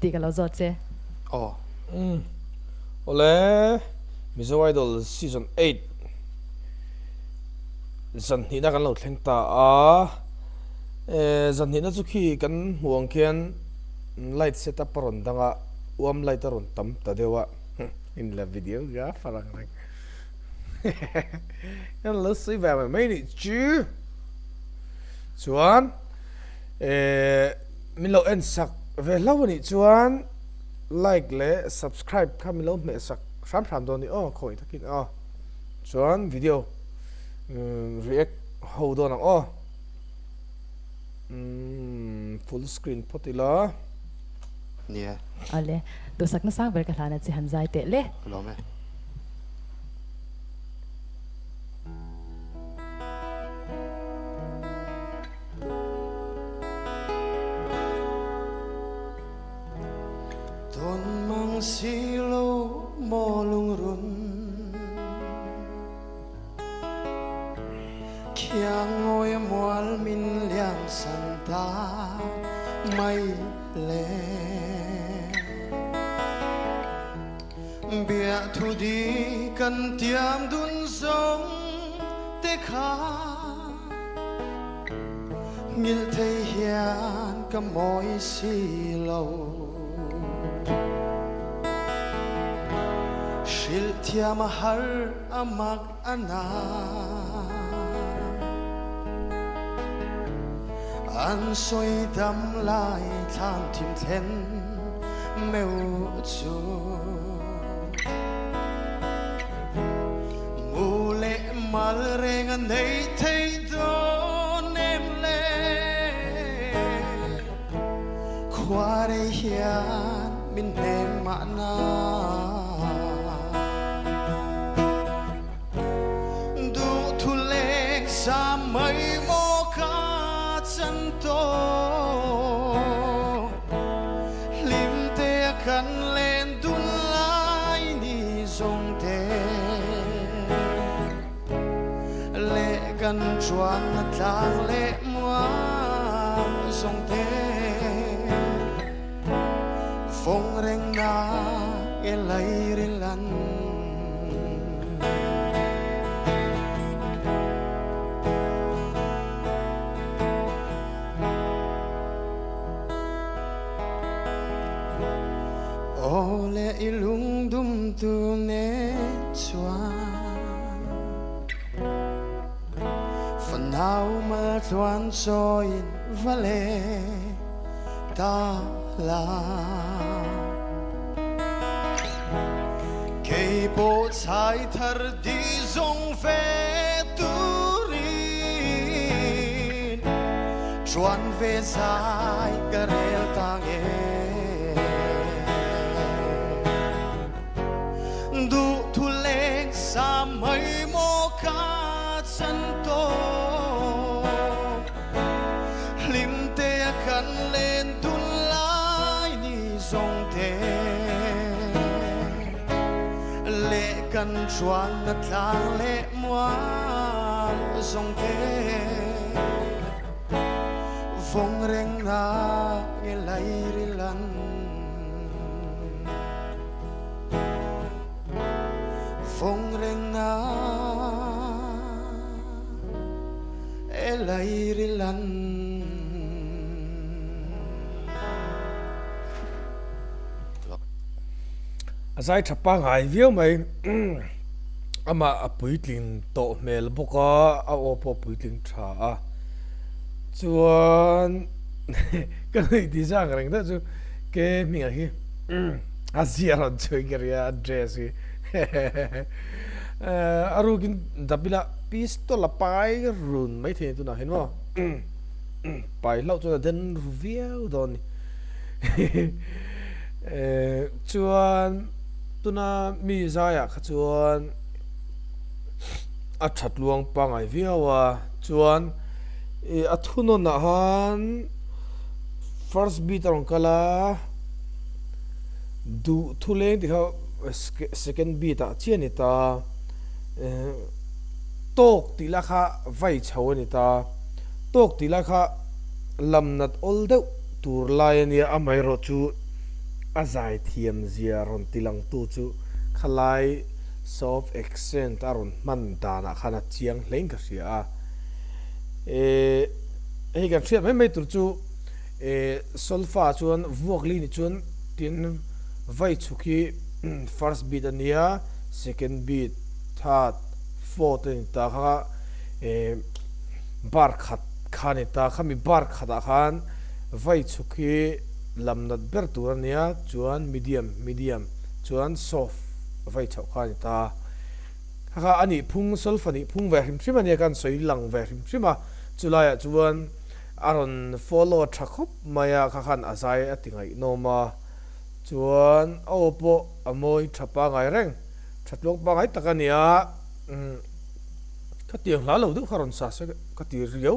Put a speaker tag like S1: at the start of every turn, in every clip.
S1: tih ka lo zawt che.
S2: Aw.
S3: Umm awle Mizo Idol season eight zan hnihna kan lo thleng ta a, eh zan hnihna chu khi kan hmuh ang khian light set up a rawn dang a, uam light a rawn tam ta deuh a, in la videographer ang reng kan lo sawi ve mai mai nih chu chuan eh min lo en sak ve hlauh a nih chuan like leh subscribe kha min lo hmeh sak hram hram dawn a ni aw khawi takin aw chuan video react ho dawn ang aw umm full screen phawt ila.
S2: Nia.
S1: Awle, duhsakna sang ber ka hlana che han zai teh le.
S2: Ka lawm e.
S4: Tawn mang si lo maw lungrun Khiang ngawi mual min liam san ta mai le Bia thu di kan tiam dun zawng te kha Ngilh thei hian ka mawi si lo. Hrilh thiam a har a mak a na. An sawi dam lai thlam thim thlen meuh chu. Mu leh mal reng a nei thei dawn em le? Khua rei hian min hnem mahna. Duhthu leng sa mai maw ka chan tawh? Hlimte a kan len dun lai ni zawng te leh kan chuanna tlang leh mual zawng te fawng reng na e lai ril an. Aw le i lungdum tu nen chuan Fanau maltluan chawiin va le ta la. Kei pawh chhai thar di zawng ve turin Chuan ve zai ka rel ta nge. Duh thu leng sa mai maw ka chan tawh Hlim te a kan len dun lai ni zawng te Leh kan chuanna tlang leh mual zawng te Vawng reng na nge lai ril an Vawng reng na e lai ril an.
S3: A zai tha pangngai viau mai amah a puitling tawh hmel bawk a a aw pawh a puitling tha a chuan ka nuih tih zang reng deuh chu ke hmingah hi a zia rawn chhuih ka ria a dress hi a rukin dap ila pistol a pai run maithei a tunah hian maw pai hlauh chuan a den ru viau dawn a ni. Chuan tuna mi zaiah kha chuan a that luang pangngai viau a, chuan ih a thunawnah khan first beat a rawn kal a, duh thu leng tih kha second beat ah chiah a ni ta, tawk tih lah kha vai chho a ni ta, tawk tih lah kha lam nat awl deuh. Tur lai a nia, amaherawh chu A zaithiam zia rawn tilangtu chu khalai soft accent a rawn hman danah khan a chiang hlein ka hria a. Eh, hei kan hriat mai mai tur chu eh solfa chuan vuak li nih chuan tin vai chhuk hi first beat a nia, second beat, third, fourth a ni ta kha eh bar khat kha a ni ta. Khami bar khatah khan vai chhuk hi lam nat ber tur a nia chuan medium medium chuan soft vai chhoh kha a ni ta. Kha kha a nih phung solfa nih phung ve hrim hrim a nia kan sawi lang ve hrim hrim a chulaiah chuan a rawn follow tha khawp mai a kha khan a zai a ti ngaihnawm a chuan a aw pawh a mawi tha pangai reng tha tluang pangai tak a nia umm khatiang hla lo deuh kha rawn sa se ka ti riau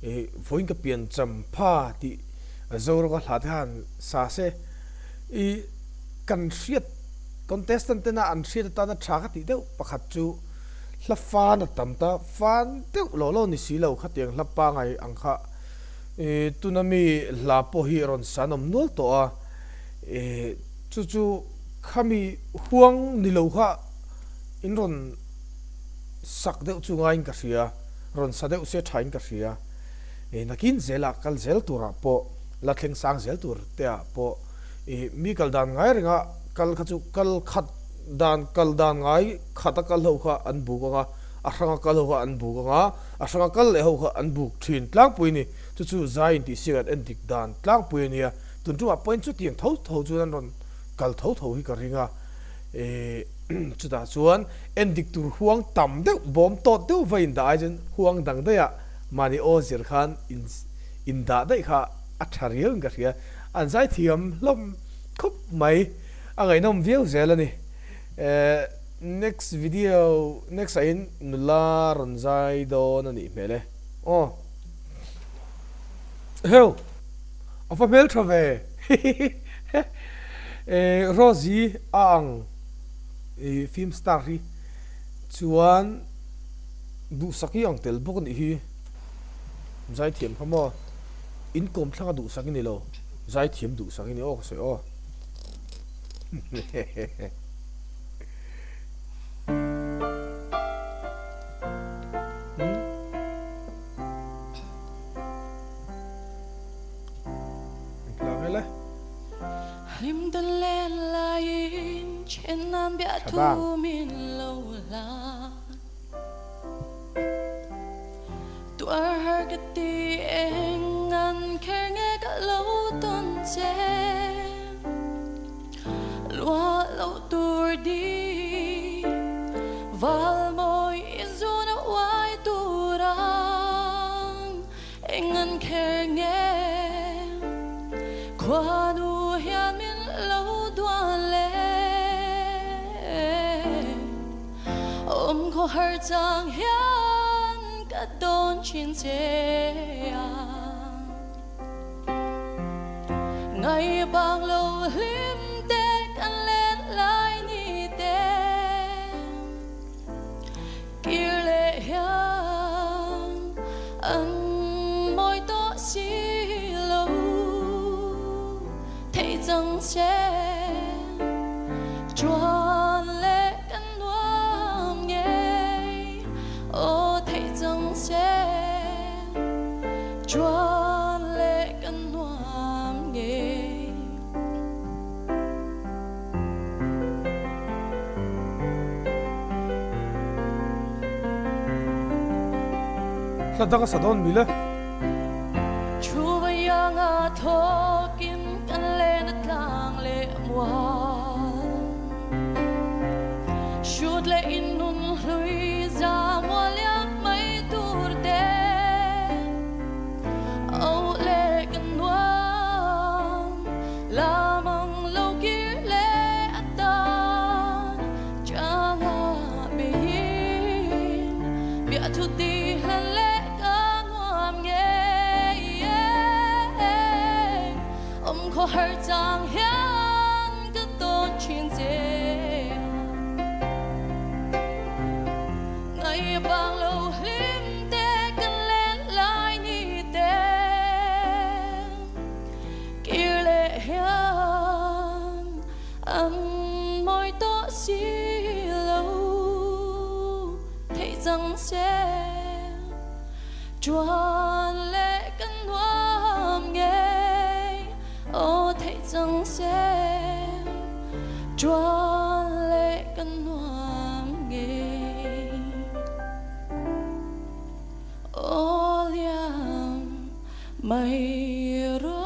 S3: ih vawiin ka pian cham pha tih Zorawnga hla te khan sa se ih kan hriat contestant tena an hriat atana tha ka tih deuh pakhat chu hla fan a tam ta fan deuh lo lo ni si lo khatiang hla pangai ang kha ih tuna mi hla pawh hi rawn san awm nual tawh a ih chu chu khami huang ni lo kha in rawn sak deuh chu ngaiin ka hria rawn sa deuh se thain ka hria. Ih nakin zelah kal zel turah pawh la thleng sang zel tur te ah pawh ih mi kal dan ngai renga kal kha chu kal khat dan kal dan ngai khat a kal ho kha an buk ang a, a hrang a kal ho kha an buk ang a, a hrang a kal leh ho kha an buk thin tlangpui a ni. Chu chu zai intih siak an en dik dan tlangpui a nia. Tun tumah pawhin chutiang tho tho chuan an rawn kal tho tho hi ka ring a. Ih chutah chuan en dik tur huang tam deuh bawm tawt deuh va indah ai chuan huang dang daih ah Mahni aw zir khan in dah daih kha a tha riau in ka hria. An zaithiam hlawm khawp mai. A ngaihnawm viau zel a ni. Next video next ah in nula rawn zai dawn a nih hmel e. Aw. Heu. A va hmel tha ve. Rosie a ang i film star hi chuan. Duhsak hi ang tel bawk a nih hi. Zaithiam kha maw? In kawm thlanga duhsak i ni lo. Zaithiam duhsak i ni aw ka sawi aw. Tha bang. Hla dang a sa dawn mi le.
S5: An mawi tawh si lo theih chang se Chuan leh ka nuam ngei aw theih chang se Chuan leh ka nuam ngei aw liam mai rawh.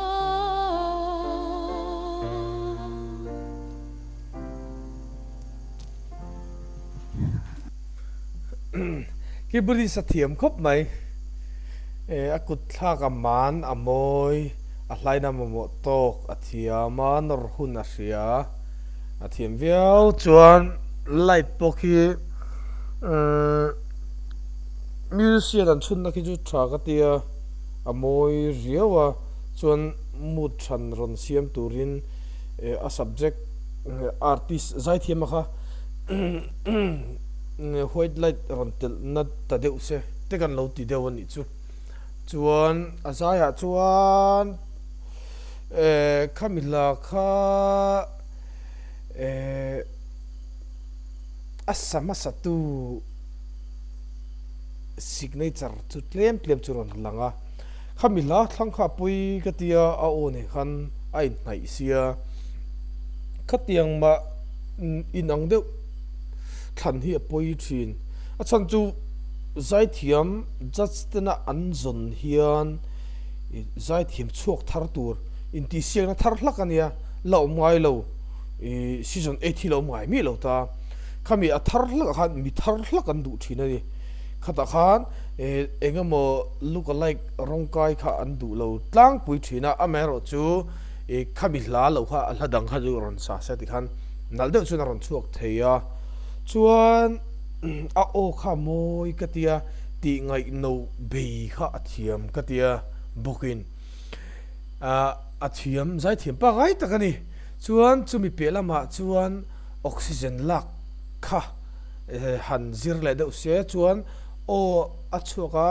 S3: Keyboardist a thiam khawp mai. A kut thlak a man a mawi, a hlaina mamawh tawk a thiam a, nawr hun a hria a thiam viau chuan light pawh khi musician an chhunna khi chu tha ka tia. A mawi riau a, chuan mood hran rawn siam turin a subject artist zaithiam a kha white light rawn telh na ta deuh se te kan lo ti deuh a nih chu. Chuan a zaiah chuan khami hla kha a sa hmasa tu. Signature chu tlem tlem chu rawn lang a, khami hla thlang kha a pawi ka tia a aw nen khan a inhnaih sia, khatiang mah inang deuh thlan hi a pawi thin. A chhan chu zaithiam judge tena an zawn hian zaithiam chhuak thar tur intihsiakna thar hlak a nia, la awm ngai lo, season eight hi la awm ngai miah lo ta. Khami a thar hlak ah khan mi thar hlak an duh thin a ni. Khatah khan eng emaw look alike rawng kai kha an duh lo tlangpui thin a, amaherawh chu khami hla loh kha a hla dang kha chu rawn sa se tikhan nalh deuh chuan a rawn chhuak thei a. Chuan a aw kha mawi ka tia tih ngaihno bei kha a thiam ka tia bawkin a thiam zaithiam pangngai tak a ni. Chuan chumi piah lamah chuan. Oxygen lak kha han zir leh deuh se chuan aw a chhuak a,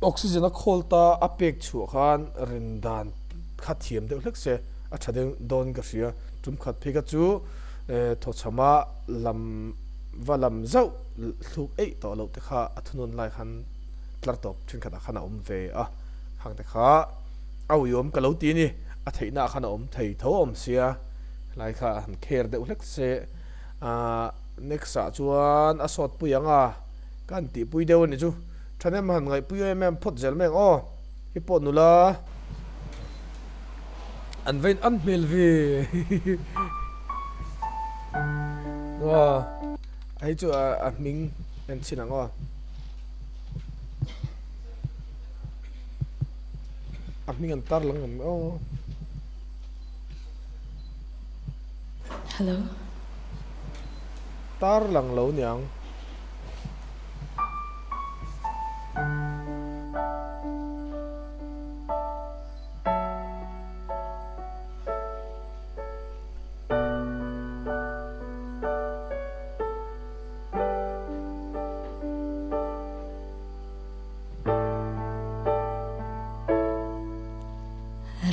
S3: oxygen a khawl ta a pek chhuah khan rin dan kha thiam deuh hlek se a tha deuh dawn ka hria. Tum khat phei kha chu thawchhama lam va lam zauh thluk eih tawh loh te kha a thunawn lai khan tlar tawp thenkhatah khan a awm ve a, khang te kha a uiawm ka lo ti a ni, a theihna ah khan a awm thei tho awm sia. Helai kha han kher deuh hlek se ahh next ah chuan a sawt pui ang a ka han tih pui deuh a ni chu thahnem han ngaih pui em em phawt zel mai ang aw hi pawh nula an vain an hmel ve aw hei chu a hming en chhin ang aw. A hming an tar lang awm aw.
S1: Hello.
S3: Tar lang lo niang.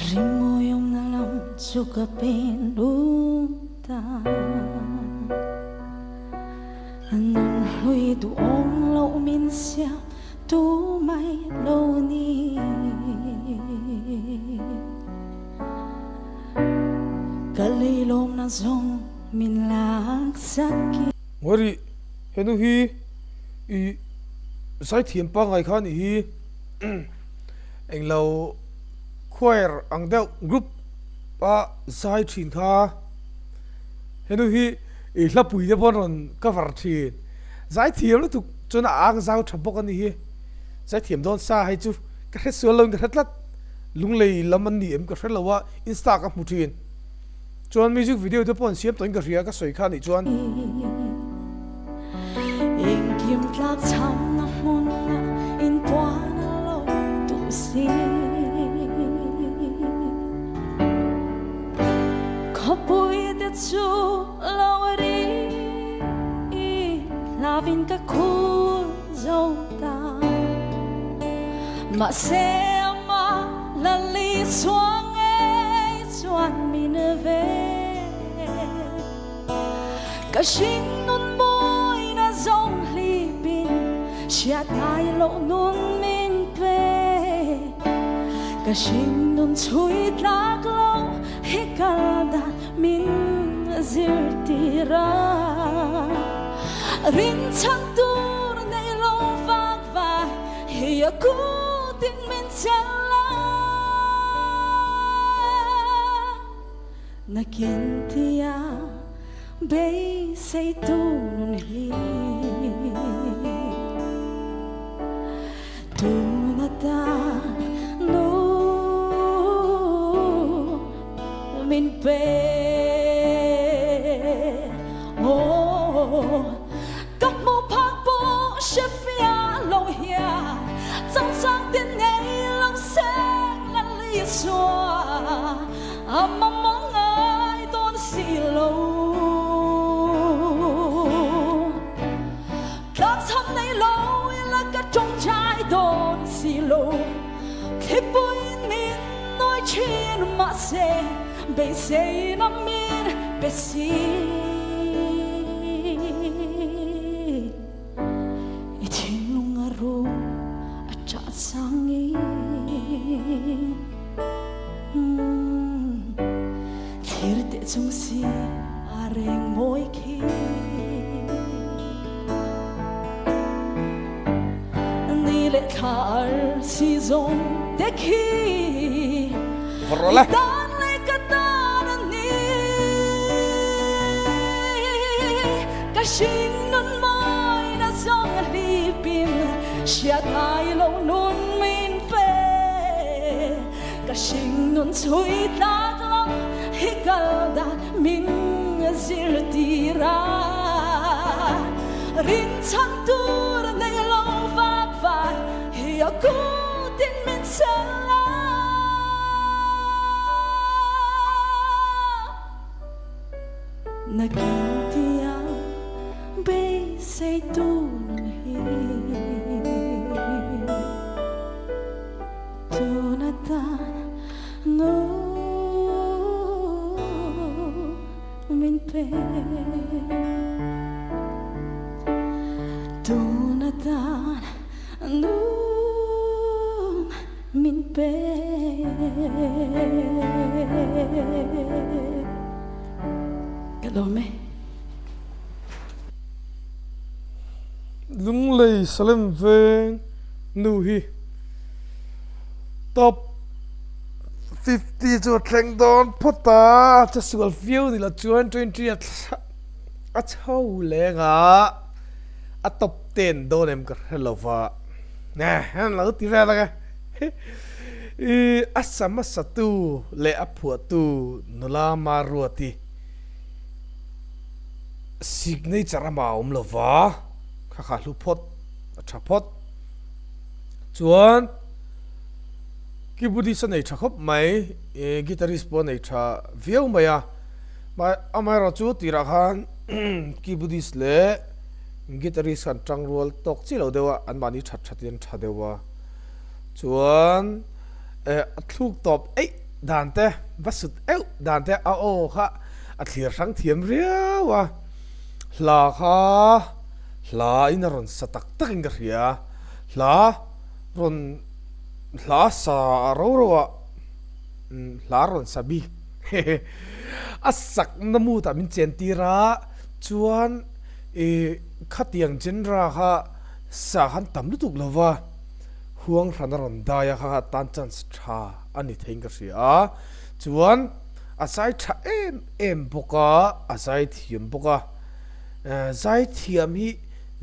S5: Rimawi awmna lam chu ka pen lut ta. Nun hlui duhawm loh min siam tu mai lo ni. Ka leilawmna zawng min laksak i.
S3: Ngawi rih, henu hi i zaithiam pangngai kha a nih hi. Englo choir ang deuh group a zai thin kha henu hi i hlapui te pawh an rawn cover thin zai thiam lutuk chuan a ang zau tha bawk a ni hi zai thiam dawn sa hei chu ka hre sual lo in ka hre tlat lunglei lam an ni em ka hre lo a insta ka hmu thin. Chuan music video te pawh an siam tawhin ka hria ka sawi kha anih chuan.
S5: Engkim tlak chhamna hmuna inpuan a lo duh si. Khawpui te chu lo ri hlavin ka khur zo ta. Mahse amah la li chhuang ngei. Chuan min veng. Ka hringnun mawina zawng hlipin hriat ngai loh nun min pe. Ka hringnun chhui tlak lo hi kal dan min zirtir a. Rinchhan tur nei lo vak vai hi a kutin min chelh a. Nakin tia beisei tu nun hi tun atan nu min pe. Aw ka hmu phak pawh hre fiah lo hian changchang te nei lo seng la li chhuah. A mamawh ngai dawn si lo. Tlangchham nei lo ila ka tawngtai dawn si lo. Thlipuiin min nawi thin mahse beiseina min pe si. I thinlung a rum a ṭah changin Thlir teh chung si a reng mawi khi. Ni leh thla ar si zawng te khi I tan leh ka tan a ni. Ka hring nun mawina zawng hlipin hriat ngai lo nun min pe. Ka hring nun chhui tlak lo hi kal dan min zirtir a. Rinchhan tur nei lo vak vai hi a kutin min chelh a. Nakin tia beisei tu nun hi tun atan nu min pe. Tun atan nu min pe. Ka lawm e.
S3: Lunglei Salem veng nu hi top 50 chu a thleng dawn phawt a, a sual viau ni lo chuan 20 a chho leng a, a top ten dawn em ka hre lo va, an lo ti vel ang e. I a sa hmasatu leh a phuahtu nula Maruati signature ama a awm lo va, kha kha hlu phawt a tha phawt. Chuan keyboardist a nei tha khawp mai, guitarist pawh a nei tha viau mai a, amaherawh chu tirah khan keyboardist leh guitarist khan tangrual tawk chiah lo deuh a, anmahni that thatin an tha deuh a. Chuan eh a thluk tawp eih dan te va sut euh dan te a aw kha a thlir hrang thiam riau a, hla kha hla in a rawn sa tak tak in ka hria, hla rawn hla sa a ro ro ah hla rawn sa bik hehe a sak na mood ah min chen tir a, chuan ih khatiang genre kha sa khan tam lutuk lo va. Huang hran a rawn dai a, kha kha tan chance tha a ni theiin ka hria a, chuan a zai tha em em bawk a, a zai thiam bawk a, zai thiam hi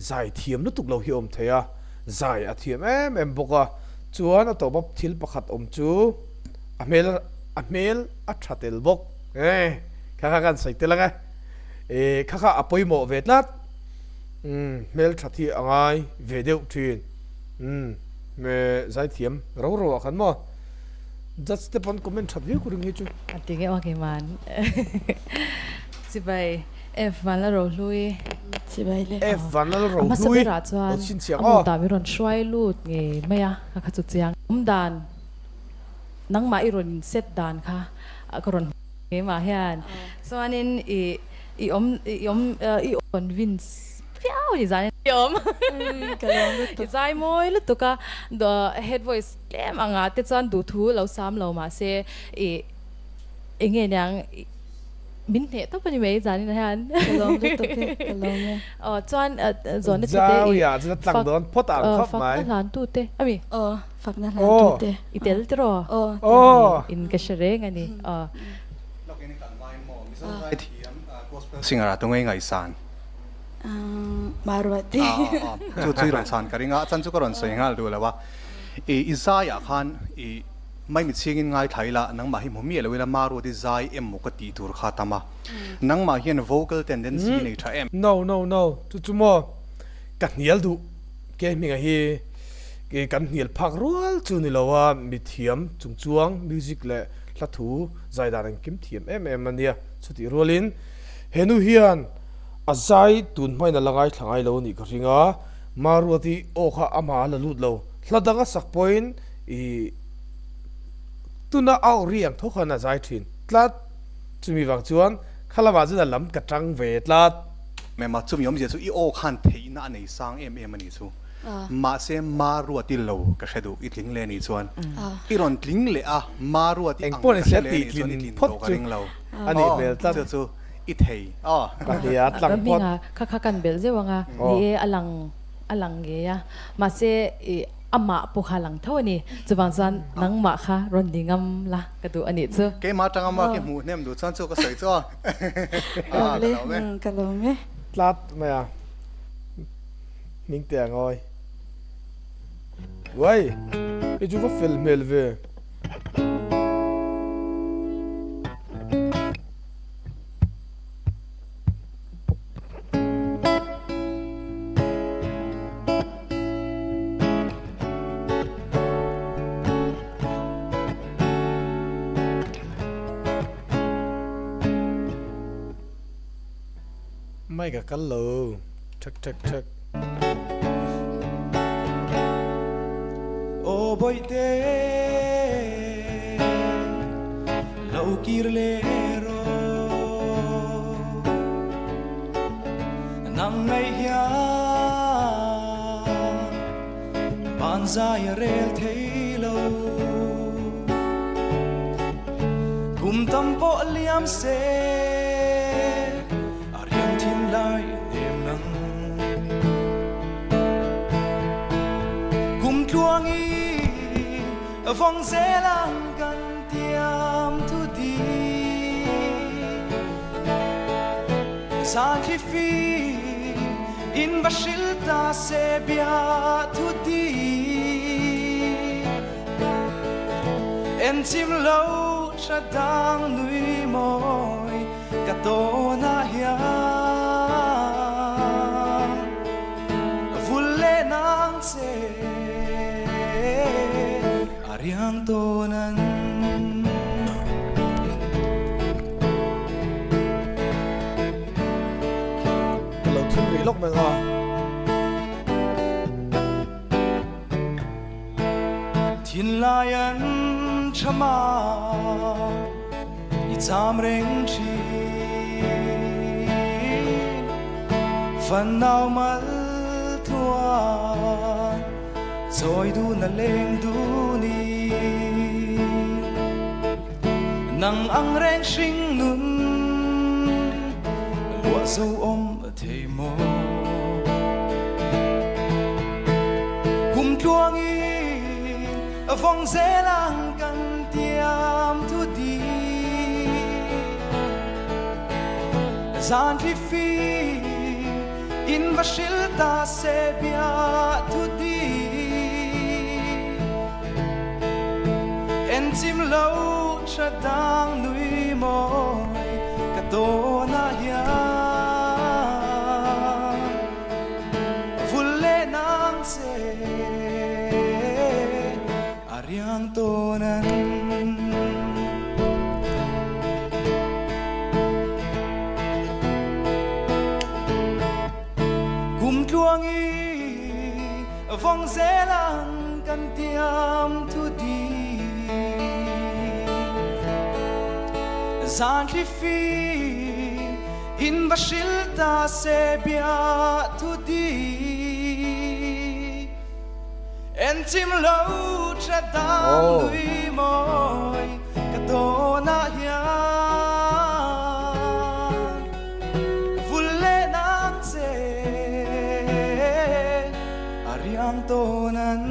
S3: zai thiam lutuk lo hi a awm thei a, zai a thiam em em bawk a, chuan a tawp a thil pakhat awm chu a hmel a hmel a tha tel bawk e, kha kha kan sawi tel ang e, kha kha a pawimawh ve tlat, hmel that hi a ngai ve deuh thin. Umm me zaithiam ro ro ah khan maw judge te pawn comment that viau ka ring hei chu.
S1: A ti ngeuh a keiman chibai F Vanlalrohlui.
S5: Chibai le.
S3: F Vanlalrohlui.
S1: A hmasa berah chuan a mutah min rawn hruai lut ngei mai a ka kha chu chiang. Awm dan nangmah i rawn in set dan kha ka rawn hmu keimah hian chuanin i. I awm i awm i convince viau ni zan i awm i zai mawi lutuk a head voice tlem anga te chuan duhthu lo sam lo mahse i enge niang min hneh tawp a ni mai zanin ah hian
S5: Ka lawm lutuk e, ka lawm e.
S1: Aw chuan zawhna che te i
S3: Zauia chu tlang dawn phawt ang khawp mai.
S1: Fakna hlan tu te a mi?
S5: Aw, fakna hlan tu te.
S1: I tel tiraw?
S5: Aw,
S3: tel.
S1: In ka hre reng a ni. Aw.
S2: Lawk in i kal hmain maw Mizo zaithiam gospel singer ah tunge i ngaihsan?
S5: Maruati.
S2: Chu chu i rawn chhan ka ring a, a chan chu ka rawn sawi nghal duh lo a. I zai ah khan i Maimi chhingin ngaithla ila nangmah hi hmu miah lo ila Maruati zai em maw ka tih tur kha tam a. Nangmah hian vocal tendency i nei tha em?
S3: No no no chu chu maw ka hnial duh ke hminga hi kan hnial phak rual chu ni lo a mithiam chungchuang music leh hla thu zai dan engkim thiam em em a nia chutih rualin he nu hian a zai tun hmain a la ngaithla ngai lo a nih ka ring a Maruati aw kha amah a la lut lo hla dang a sak pawhin I tuna a aw ri ang tho khan a zai thin tlat. Chumi vang chuan kha lamah chuan a lam ka tang ve tlat.
S2: Mema, chumi awmzia chu i aw khan theihna a nei sang em em a nih chu. Mahse Maruati lo ka hre duh, i tling leh a nih chuan. I rawn tling leh a, Maruati ang ka hre leh a nih chuan i tlin tawh ka ring lo.
S3: A nih hmel tlat.
S2: Chu chu i thei. Aw.
S3: Ka hnia tlang phawt.
S1: Ramhminga kha kha kan belh zeuh ang a, ni e a lang a lang ngei a. Mahse i. Amah pawh kha lang tho a ni. Chuvang chuan nangmah kha rawn ni ngam la ka duh a nih chu.
S2: Keimah atanga mark i hmuh hnem duh chuan chu ka sawi chu a. Ka lawm e.
S5: Ka lawm e.
S3: Tlat mai a. Hming teh ang awi. Uai! Hei chu va fel hmel ve. Mic a kal lo thak thak thak.
S4: Aw bawihte lo kir leh rawh nang ngaih hian ban zai a rel thei lo kum tam pawh liam se a riam thin lai nem nang kum tluangi vawng zel ang kan tiam thu di zan thli fi in va hril ta se bia thu di en chim lo tha dang nui mawi ka tawnah hian vul leh nang che a riang tawn an.
S3: Ka lo thim rih lawk mai nga.
S4: Thinlai an tha ma. I cham reng thin Fanau mal tluan chawi dun a leng dun in Nang ang reng hring nun luah zo awm thei maw Kum tluang in vawng zel ang kan tiam thu di Zan thli fi in va hril ta se bia thu di En chim lo tha dang nui mawi ka tawnah hian Vul leh nang che a riang tawn an. Kum tluangi vawng zel ang kan tiam thu di Zan thli fim. In va hril ta se bia thu dik. En chim lo tha dang lui mawi ka tawnah hian vul leh nang che a riang tawn an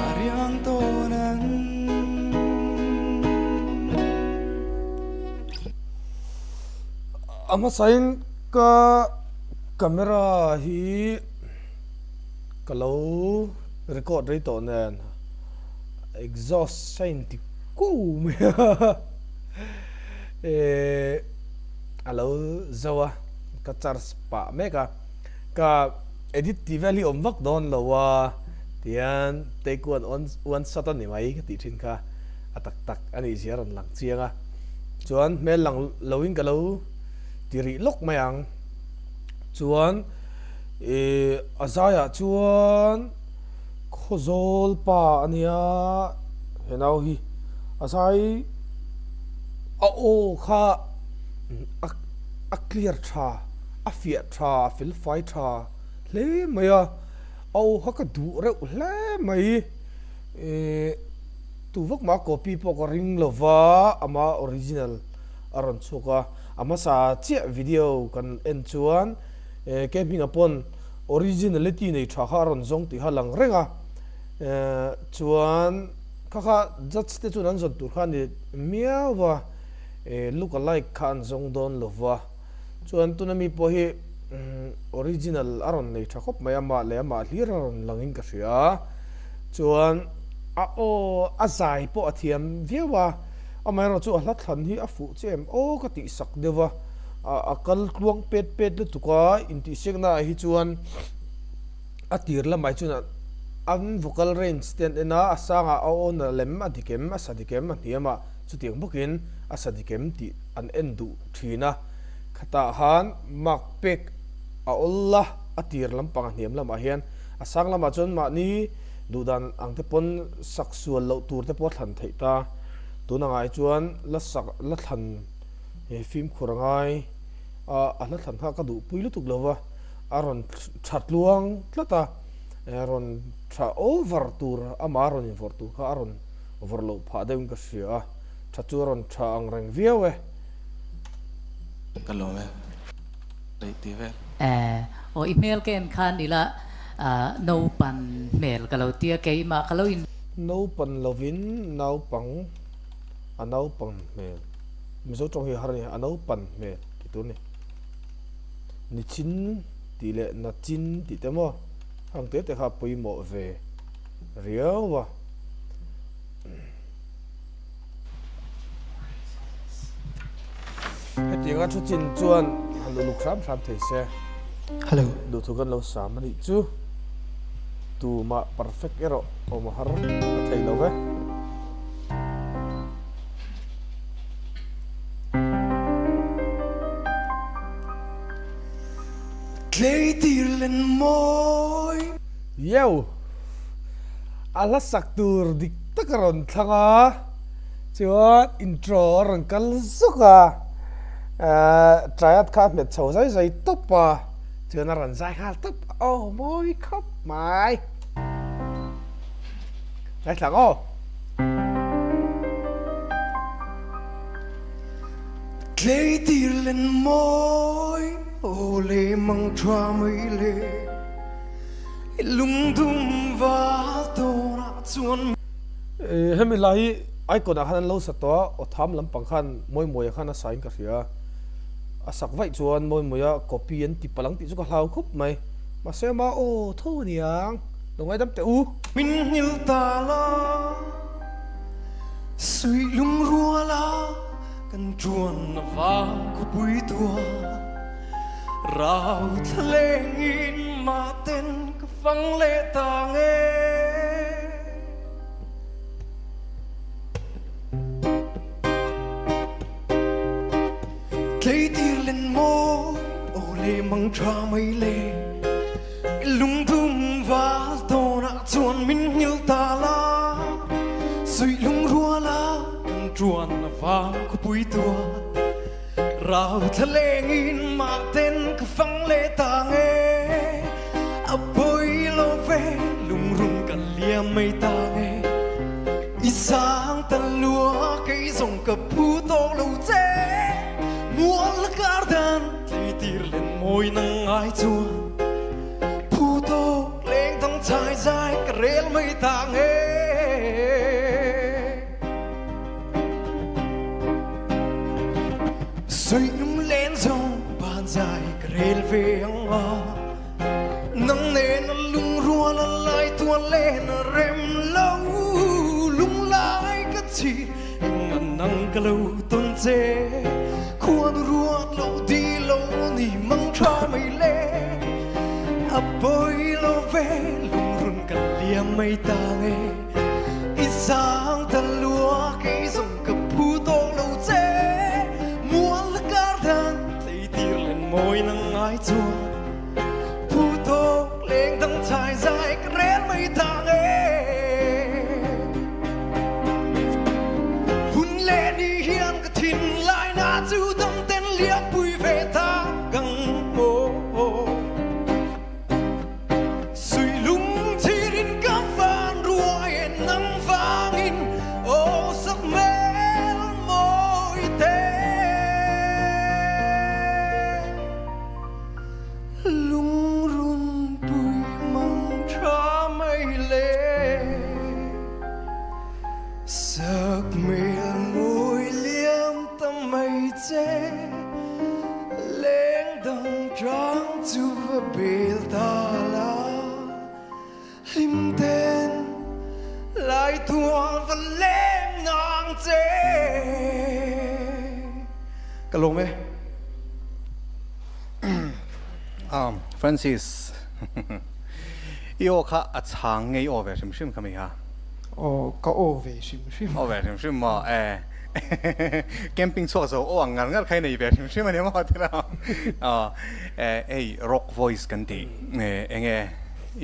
S4: a riang tawn an.
S3: A hmasain ka camera hi ka lo record rei tawh nen exhaust a inti kuau mai a eh a lo zo a ka charge pah mek a ka edit tih vel hi awm vak dawn lo a tihian take one one shot a ni mai ka tih thin kha a tak tak a nih zia a rawn lang chiang a chuan hmel lang lo in ka lo ti rih lawk mai ang chuan ih a zaiah chuan Khawzawl pa a nia he nau hi a zai a aw kha a clear tha a fiah tha a fel fai tha hle mai a a aw kha ka duh reuh hle mai ih tu vak mah copy pawh ka ring lo va ama original a rawn chhuak a a hmasa chiah video kan en chuan ke hmingah pawn originality nei tha kha a rawn zawng tih kha a lang reng a chuan kha kha judge te chuan an zawn tur kha a ni miau va look alike kha an zawng dawn lo va chuan tuna mi pawh hi original a rawn nei tha khawp mai a mah leh amah hlir a rawn langin ka hria a chuan a aw a zai pawh a thiam viau a amaherawhchu chu a hla thlan hi a fuh che em aw ka tih sak deuh va a kal tluang pet pet lutuk a intihsiakna ah hi chuan a tir lamah hi chuan an vocal range te an en a a sangah a awn a lem a dik em a sa dik em a hniamah chutiang bawkin a sa dik em tih an en duh thin a khatah khan mark pek a awl a a tir lampang a hniam lamah hian a sang lamah chuan mahni duh dan ang te pawn sak sual loh tur te pawh a thlan theih ta tun angah hi chuan la sak la thlan He fimkhur a ngai a, a hla thlan kha ka duhpui lutuk lo va, a rawn tha tluang tlat a, rawn tha over tur amah a rawn invawrh tur kha a rawn vawrh loh phah deuhin ka hria a, tha chu a rawn tha ang reng viau e.
S6: Ka lawm e. Daih ti vel.
S7: Eh, aw i hmel ka en khan ila naupan hmel ka lo tia keimah ka lo in.
S3: Naupan lovin naupang a naupan hmel. Mizo tawng hi a har a ni, a naupan hmel tih tur a ni. Nichin tih leh nachin tih te maw hang te te kha a pawimawh ve riau a. Hetianga thu chin chuan han uluk hram hram thei se.
S4: Hello.
S3: Duhthu kan lo sam a nih chu. Tumah perfect erawh awm a har a thei lo ve.
S4: Tleitir len mawi.
S3: Yeu! A hla sak tur dik tak a rawn thlang a, chuan intro a rawn kal zuk a, triad kha a hmet chho zai zai tawp a, chuan a rawn zai nghal tawp a, aw mawi khawp mai. Ngaithla ang aw.
S4: Tleitir len mawi aw le mang tha mai le i lungdum val tawnah chuan.
S3: Hemi lai hi icon ah khan an lo sa tawh a, aw tham lampang khan Mawimawia khan a sa in ka hria a, a sak vaih chuan Mawimawia copy an ti palh ang tih chu ka hlau khawp mai, mahse ama aw tho a niang. Lo ngaidam teh u.
S4: Min nghil ta la, suih lungrual a kan tuan vang khawpui tua, rau thla lengin mahten ka fang leh ta nge. Tleitir len mawi aw le mang tha mai le. I lungdum val tawnah chuan min nghil ta la, suih lungruala kan tuan vang khawpui tua. Rau thlalengin mahten ka fang leh ta nge A pawi lo ve lungrun ka liam mai ta nge I sang ta lua kei zawng ka phu tawk lo che Mual kar dan tleitir len mawi nang ngai chuan Phu tawk leng dang chai zai ka rel mai ta nge. Suihlung len zawng ban zai ka rel ve ang a, Nang nen a lungrual a lai tuan len a rem lo, Lunglai ka chhir eng a nang ka lo tawn che, Khuan ruat lo di lo ni mang tha mai le, A pawi lo ve lungrun ka liam mai ta nge. I sang ta lua kei zawng ka phu tawk lo che Mual kar dan tleitir len mawi nang ngai chuan Phu tawk leng dang chai zai ka rel mai ta nge Hun leh ni hian ka thin lai na chu dam ten liam pui ve ta gang maw Suilung thirin ka van ruai e nang vangin aw sak hmel mawi te. Lungrun pui mang tha mai le sak hmel mawi liam ta mai che. Leng dang tlang chu va bel ta la, hlim ten lai thuang va leng nang che. Ka lawm e.
S2: Francis, i aw kha a chhang ngei aw ve hrim hrim kha mi ha?
S8: Aw, ka aw ve hrim hrim.
S2: Aw ve hrim hrim maw? E. Camping chhuak zo aw ang ngar ngar kha i nei ve hrim hrim a ni maw ti lo. Aw, hei rock voice kan tih eng nge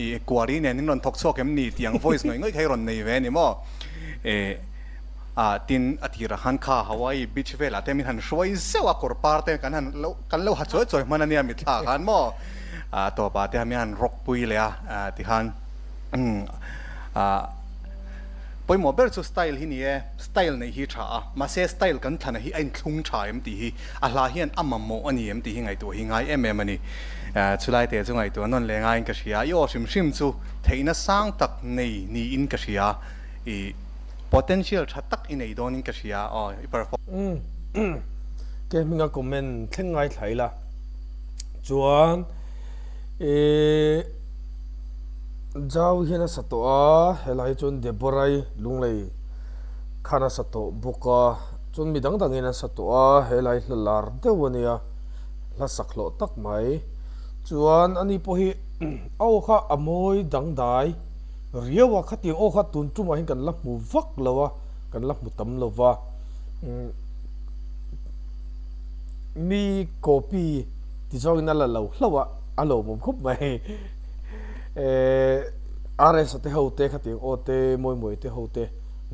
S2: i kuari nen in rawn thawk chhuak em ni tih ang voice ngawih ngawih kha i rawn nei ve a ni maw? E, a tin a tirah khan kha Hawaii beach velah te min han hruai zeuh a kawr par te kan han lo kan lo ha chawi chawi hman a nia mitthla khan maw? A tawpah te min han rock pui leh a tikhan A pawimawh ber chu style hi ni e, style neih hi tha a, mahse style kan thlana hi a inthlung tha em tih hi a hla hian a mamawh a ni em tih hi ngaihtuah hi ngai em em a ni. Chulai te chu ngaihtuah nawn leh ngaiin ka hria, i aw hrim hrim chu theihna sang tak nei niin ka hria, i potential tha tak i nei dawnin ka hria, aw i perform.
S3: Ke hminga comment thleng ngaithla ila chuan i. Jau hian a sa tawh a, helai hi chuan Deborah-i Lunglei khan a sa tawh bawk a, chuan mi dang dangin an sa tawh a, helai hla lar deuh a nia, hla sak hlawh tak mai. Chuan ani pawh hi a aw kha a mawi dangdai riau a, khatiang aw kha tun tumah hian kan la hmu vak lo a, kan la hmu tam lo va. Mi copy ti zawngin a la lo hlauh a, a lawmawm khawp mai. RS-a te ho te khatiang aw te Mawimawi te ho te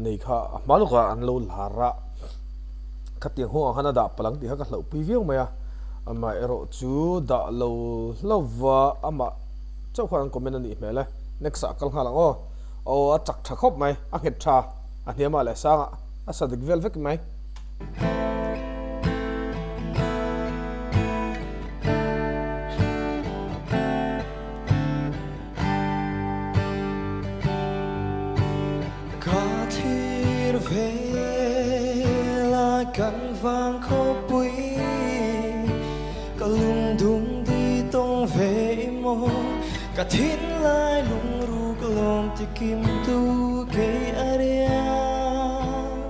S3: nei kha a hma lawkah an lo lar a, khatiang hawngah khan a dah palang tih kha ka hlauhpui viau mai a, amah erawh chu dah lo hlauva amah chauh khan an comment a nih hmel e, next ah kal nghal ang aw, aw a chak tha khawp mai, a nghet tha, a hniamah leh sangah a sa dik vel vek mai.
S4: Ka thlir vela kan vang khawpui Ka lungdum di tawng ve i maw Ka thinlai lungruk lawm ti kim tu kei a riang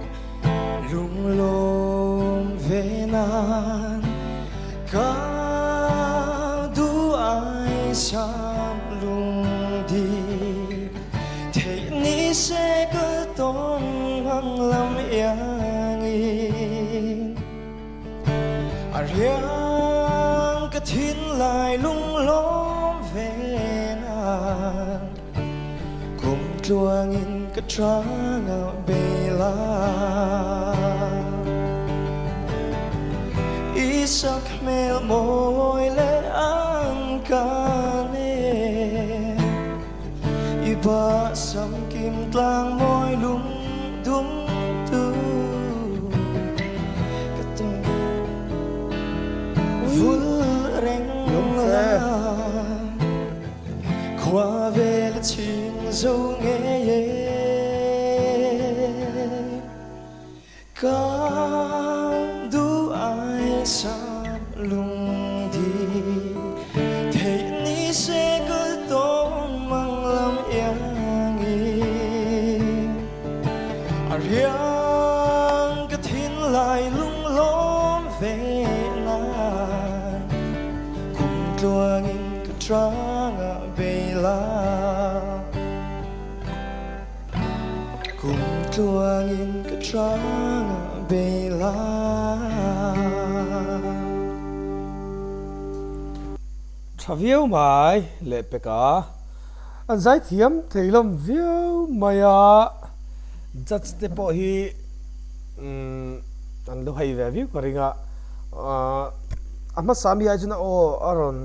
S4: Lunglawm ve nan Ka duh ai sam lungdi Theih ni se ka tawn hmang lam iangin A riang ka thinlai lunglawm ve nan Kum tluangin ka ṭangah bela. I sak hmel mawi leh ang ka ne. I ba sam kim tlang mawi lung dum tu ka tum vul reng la khua vel chhing zo ngei e. Ka duh ai sam lungdi theih ni se ka tawn mang lam iangin a riang ka thinlai lunglawm ve nan kum tluangin ka tlangah bei la. Kum tluangin ka tlangah bei la.
S3: Tha viau mai leh pek a, an zaithiam thei hlawm viau mai a, judge te pawh hi an lo hei ve viau ka ring a, a hmasa mi ai chuan a aw a rawn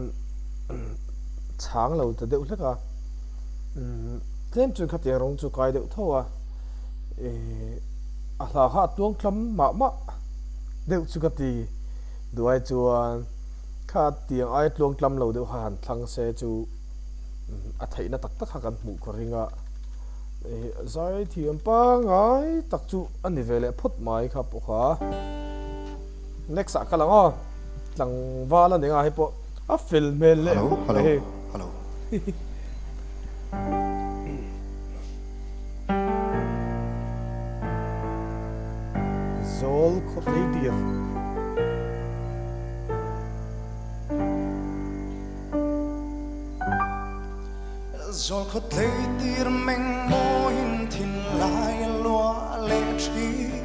S3: chhang lo ta deuh hlek a. Tlem chuan khatiang rawng chu kai deuh tho a, ih a hla kha a tuang tlam mah mah deuh chu ka ti duh ai chuan kha tiang aia tluang tlam lo deuh kha han thlang se chu a theihna tak tak kha kan hmuh ka ring a, ih zaithiam pangngai tak chu a ni ve leh phawt mai kha pawh kha. Next ah ka lang aw, tlangval a ni nga hei pawh a fel hmel leh khawp mai hei.
S2: Hello.
S3: Zawl khawtlei tir.
S4: Zawl khawtlei tir meng mawiin thinlai a luah leh thin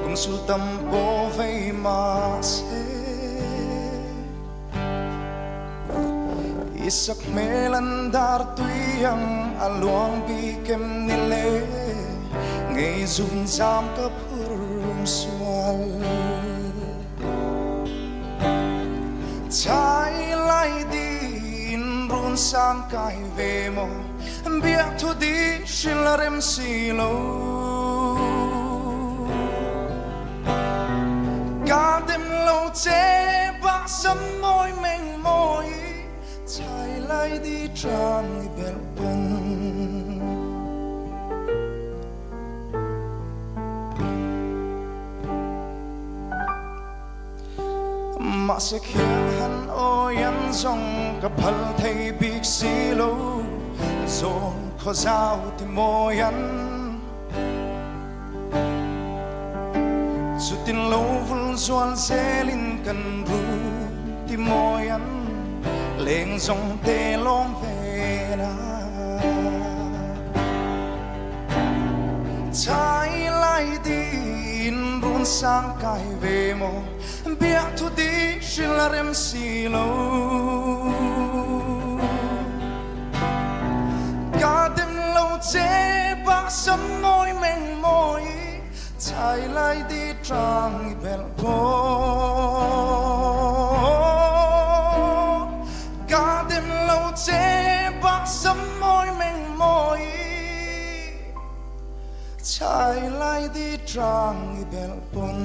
S4: kum sul tam pawh vei mahse. I sak hmel an dar tui ang a luang bik em ni le Ngei zun zam ka phur sual Chai lai din run sang kai ve maw Biak thu di hril a rem si lo Ka dem lo che bak sam mawi meng mawi Chai lai di trang i belh pawn Mahse khiang han awi an zawng ka phal thei bik si lo Zawn khaw zau ti mawi an Chutin lo vul zual zelin kan ru ti mawi an leng zawng te lawm ve na. Chai lai din run sang kai ve maw biak thu di hril a rem si lo. Ka dem lo che bak sam mawi meng mawi Chai lai di trang i belh pawh Ka dem lo che bak sam mawi meng mawi Chai lai di trang i belh pawn.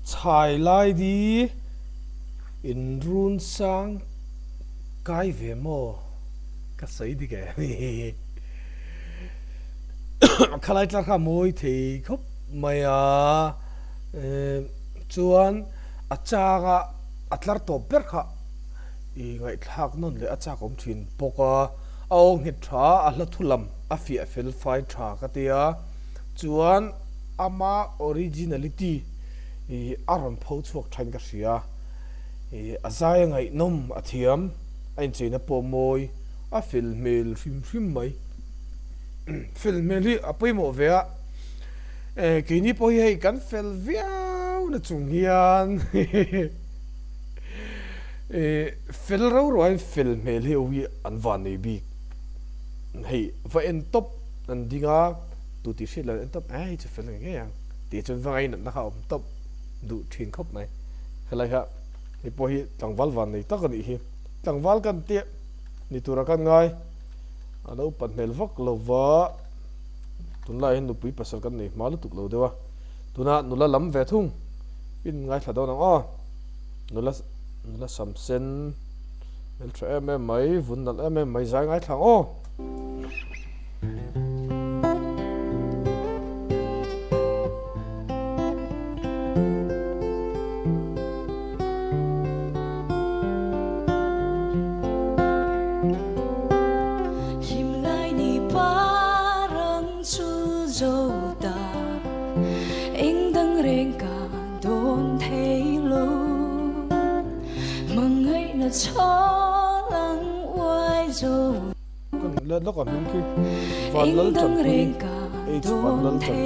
S3: Chhai lai di in run sang kai ve maw ka sawi dik e khalai tlar kha a mawi thei khawp mai a chuan a changa a tlar tawp ber kha i ngaihthlak nawn leh a chak awm thin bawk a a aw nghet tha a hla thu lam a fiah fel fai tha ka tia chuan ama originality ih a rawn pho chhuak thain ka hria ih a zai a ngaihnawm a thiam a incheina pawh mawi a fel hmel hrim hrim mai fel hmel hi a pawimawh ve a eh keini pawh hi hei kan fel viau na chung hian ih fel rau ruain fel hmel hi hi an van nei bik hei va en tawp. an ding a, tu tih hriat loh an en tawp, eh hei chu fel ngei ngei ang tih chuan va ngainatna kha a awm tawp duh thin khawp mai. Helai kha hei pawh hi tlangval van nei tak a nih hi. Tlangval kan tih ni tura kan ngai a lo upat hmel vak lo va, tunlaiah hian nupui pasal kan nei hma lutuk lo deuh a, tuna nula lam ve thung in ngaithla dawn ang aw. Nula nula sam sen hmel tha em em mai, vun nalh em em mai zai ngaithla ang aw. Kan let lawk a hming khi Vanlal Chanpui H Vanlal Chanpui.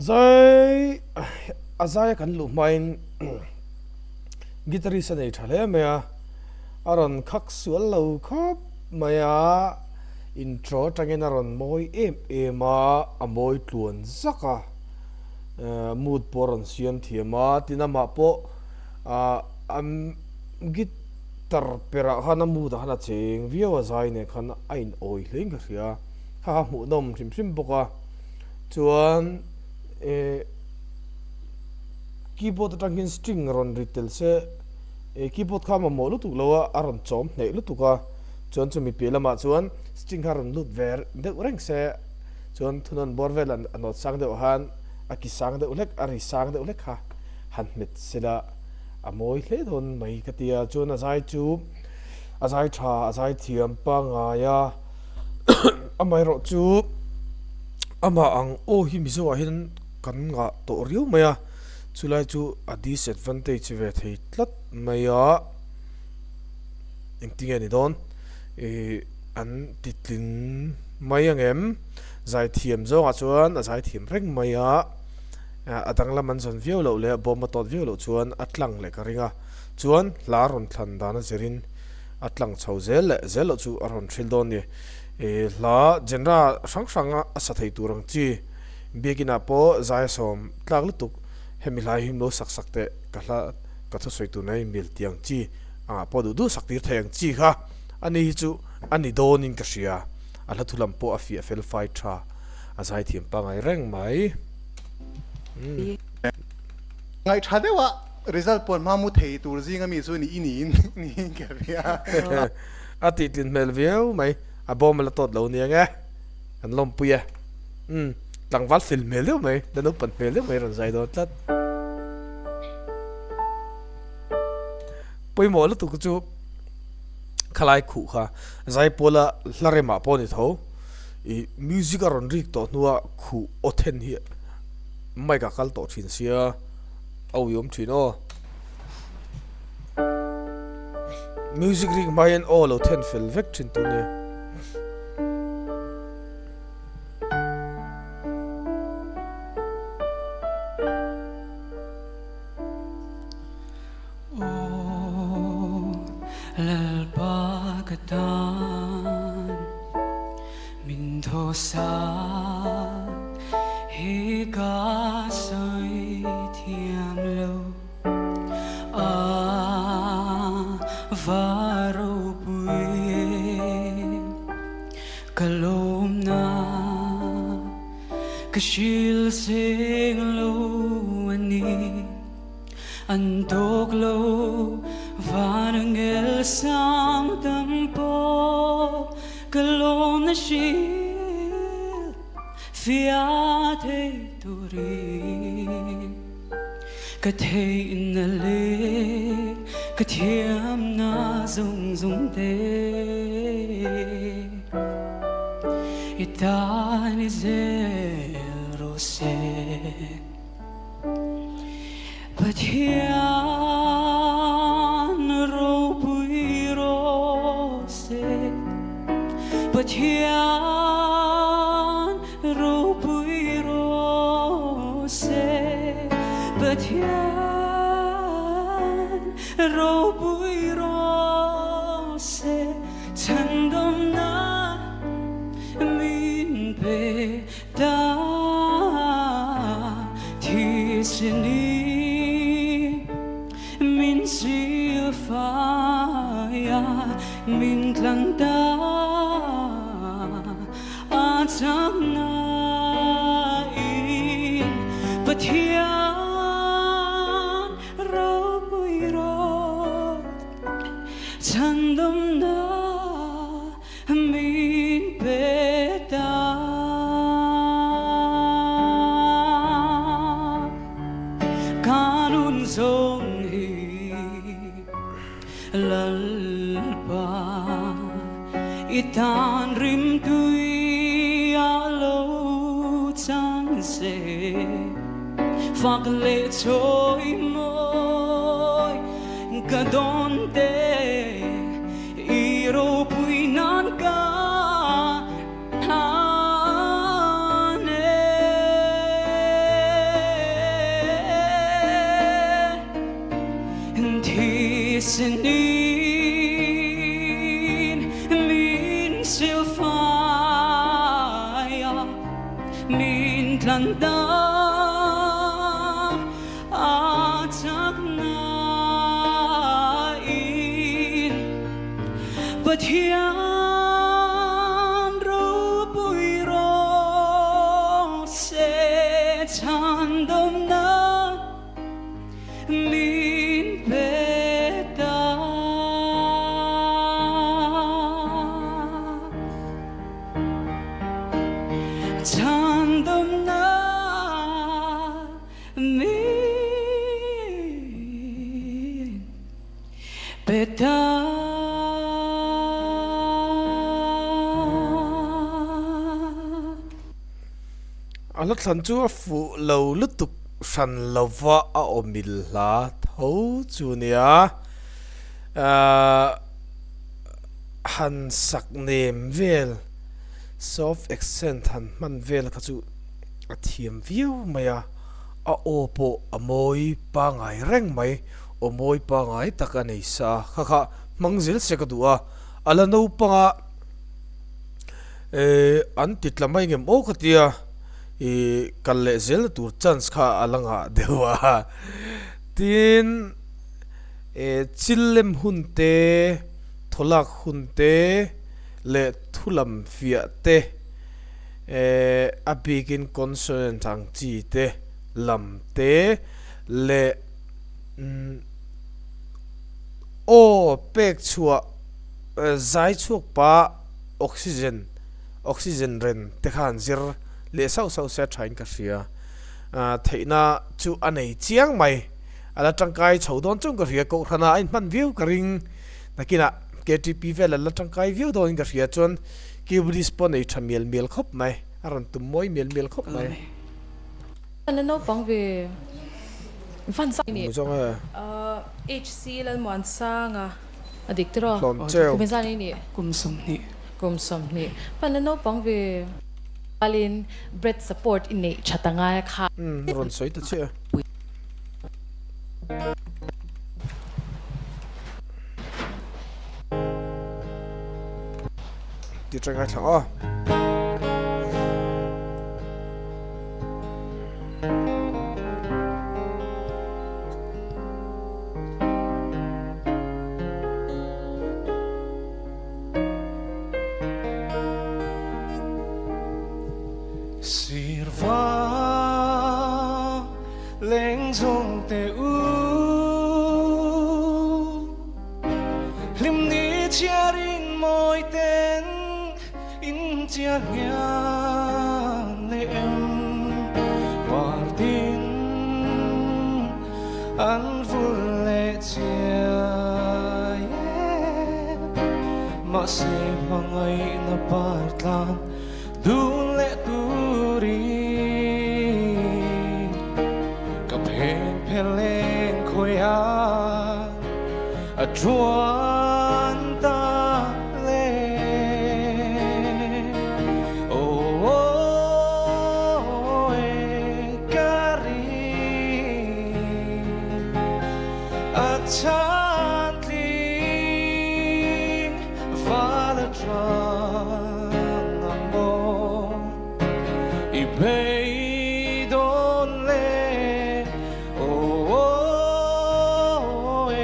S3: Zai a zaia kan luh hmain guitarist a nei tha hle mai a, a rawn khak sual lo khawp mai a, intro atangin a rawn mawi em em a, a mawi tluan zak a. Mood pawh a rawn siam thiam a, tin amah pawh a guitar perah khan a mood ah khan a cheng viau a, zai nen khan a in awi hlein ka hria, kha kha hmuhnawm hrim hrim bawk a, chuan keyboard atang hian string rawn ri tel se, keyboard kha a mamawh lutuk lo a, a rawn chawm hneh lutuk a, chuan chumi piah lamah chuan string kha rawn lut ve deuh reng se. Chuan thunawn bawr vel a nawt sang deuh han a ki sang deuh hlek a ri sang deuh hlek kha han hmet sela a mawi hle dawn mai ka ti a. Chuan a zai chu a zai tha a zai thiam pangngai a amaherawh chu amah ang aw hi Mizo ah hian kan ngah tawh riau mai a chulai chu a disadvantage ve thei tlat mai a engtinge ni dawn ih. An ti tling mai ang em? Zaithiam zawngah chuan a zaithiam reng mai a, a danglam an zawn viau loh leh a bawm a tawt viau loh chuan a tlang leh ka ring a, chuan hla rawn thlan dan a zirin a tlang chho zel leh zel loh chu a rawn hril dawn ni. Hla genre hrang hrang a sa thei tur ang chi biakinah pawh zai a sawm tlak lutuk, hemi hla hi lo sak sak teh ka hla ka thusawi tur nei mil tiang chi angah pawh duh duh sak tir thei ang chi kha. Ani hi chu a ni dawnin ka hria, a hla thu lam pawh a fiah fel fai tha, a zaithiam pangai reng mai.
S2: Ngaihṭha deuha result puan hma mu thei tur zinga mi chu ni i niin niin ka hria.
S3: A tihtlin hmel viau mai, a bawm a la tawt lo nia nge, kan lawmpui e. Umm, tlangval fel hmel deuh mai, la naupan hmel deuh mai rawn zai dawn tlat. Pawimawh lutuk chu khalai khuh kha Zaipawla hla remah pawh a ni tho. Ih music a rawn rik tawh hnua khuh aw then hi mic ah kal tawh thin sia a uiawm thin aw. Music rik hma hian aw lo then fel vek thin tur nia.
S4: Aw Lalpa ka tan min thawhsak hi ka sawi thiam lo a va ropui ka lawmna ka hril seng lo a ni. An tawk lo van angel sang tam pawh ka lawmna hril fiah thei turin ka theihna leh ka thiamna zawng zawng te i tan i zel rawh se. Pathian ropui rawh se, Pathian ropui rawh se, Pathian ropui rawh se, chhandawmna min pe Ta thisni min sil fai a, min tlan ta a chakna in Pathian ropui rawh chhandawmna Min pe ta. Ka nun zawng hi Lalpa i tan rimtui a lo chang se Fak leh chawi mawi ka dawn te. I ropui nan ka hlan e. Thisen in min sil fai a, min tlan ta A chakna in Pathian ropui rawh se chhandawmna min pe ta. Chhandawmna Min pe ta.
S3: A hla thlan chu a fuh lo lutuk hran lova a awmil hla tho chu nia. Han sak nem vel soft accent han hman vel kha chu a thiam viau mai a, a aw pawh a mawi pangai reng mai, aw mawi pangai tak a nei sa a, kha kha hmang zel se ka duh a, a la naupang a eh an ti tla mai ngem aw ka tia ih kal leh zel na tur chance kha a la ngah deuh a, tin eh chil lem hun te thawlak hun te leh thu lam fiah te. A bikin consonant ang chi te, lam te leh aw pek chhuah zai chhuak pah oxygen oxygen ren te khan zir leh sauh sauh se a thain ka hria. Theihna chu a nei chiang mai. A la tangkai chho dawn chung ka hria, Kohhranah a inhman viau ka ring. Nakinah KTP vel a la tangkai viau dawnin ka hria chuan keyboardist pawh nei tha mial mial khawp mai, a rawn tum mawi mial mial khawp mai.
S1: An la naupang ve van zai ni. HC Lalmuansanga a dik tiraw? Kum engzat i nih?
S9: Kum 20.
S1: Kum 20. Van la naupang ve. Alin bread support i neih that a ngai a kha.
S3: Umm rawn sawi ta chiah e. Ti tang a thlang aw.
S4: Sirva leng zawng te u Hlim ni chhiarin mawi ten in chiar hian leh em Partin an vul leh chiai e Mahse hmangaihna par tlan Dun leh turin ka phen phe leng khawi a a tuan ta le. Aw e ka ring a chan tling val a tang ang maw i beidawn le aw e